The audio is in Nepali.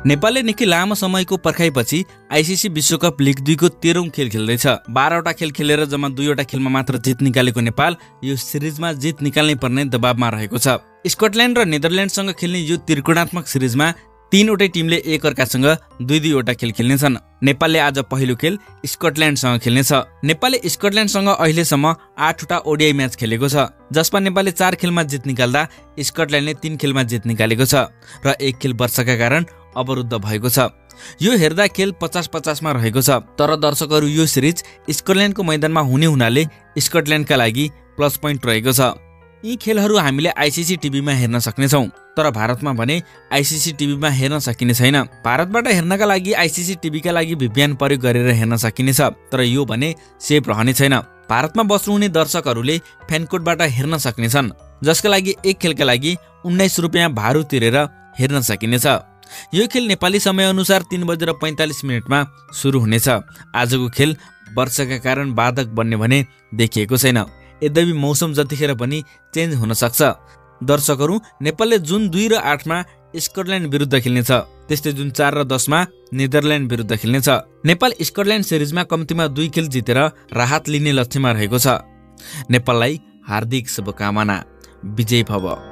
नेपालले निकै लामो समयको पर्खाइपछि आइसिसी विश्वकप लिग 2 को 13औं खेल खेल्दैछ। 12वटा खेल खेलेर जम्मा 2वटा खेलमा मात्र जित निकालेको नेपाल यो सिरिजमा जित निकाल्नै पर्ने दबावमा रहेको छ। स्कटल्यान्ड र नेदरल्यान्डसँग खेल्ने यो त्रिकोणात्मक सिरिजमा 3वटै टिमले एकअर्कासँग 2-2वटा खेल खेल्नेछन्। नेपालले आज पहिलो खेल स्कटल्यान्डसँग खेल्नेछ। नेपालले स्कटल्यान्डसँग अहिलेसम्म 8वटा ओडिआई म्याच खेलेको छ, जसमा नेपालले 4 खेलमा जित निकाल्दा स्कटल्यान्डले 3 खेलमा जित निकालेको छ र 1 खेल वर्षाका कारण अवरुद्ध भएको छ। यो हेर्दा खेल 50-50 मा रहेको छ, तर दर्शकहरू यो सिरिज स्कटल्यान्डको मैदानमा हुने हुनाले स्कटल्यान्डका लागि प्लस पोइन्ट रहेको छ। यी खेलहरू हामीले आइसिसी टिभीमा हेर्न सक्नेछौँ, तर भारतमा भने आइसिसी टिभीमा हेर्न सकिने छैन। भारतबाट हेर्नका लागि आइसिसी टिभीका लागि VPN प्रयोग गरेर हेर्न सकिनेछ, तर यो भने सेभ रहने छैन। भारतमा बस्नुहुने दर्शकहरूले फ्यानकोडबाट हेर्न सक्नेछन्, जसका लागि एक खेलका लागि 19 रुपियाँ भारू तिरेर हेर्न सकिनेछ। यो खेल नेपाली समयअनुसार 3:45 मा सुरु हुनेछ। आजको खेल वर्षाका कारण बाधक बन्ने भने देखिएको छैन। यद्यपि मौसम जतिखेर पनि चेन्ज हुन सक्छ। दर्शकहरू, नेपालले जुन 2 र 8 मा स्कटल्यान्ड विरुद्ध खेल्नेछ, त्यस्तै जुन 4 र 10 मा नेदरल्यान्ड विरुद्ध खेल्नेछ। नेपाल स्कटल्यान्ड सिरिजमा कम्तीमा 2 खेल जितेर राहत लिने लक्ष्यमा रहेको छ। नेपाललाई हार्दिक शुभकामना। विजय भव।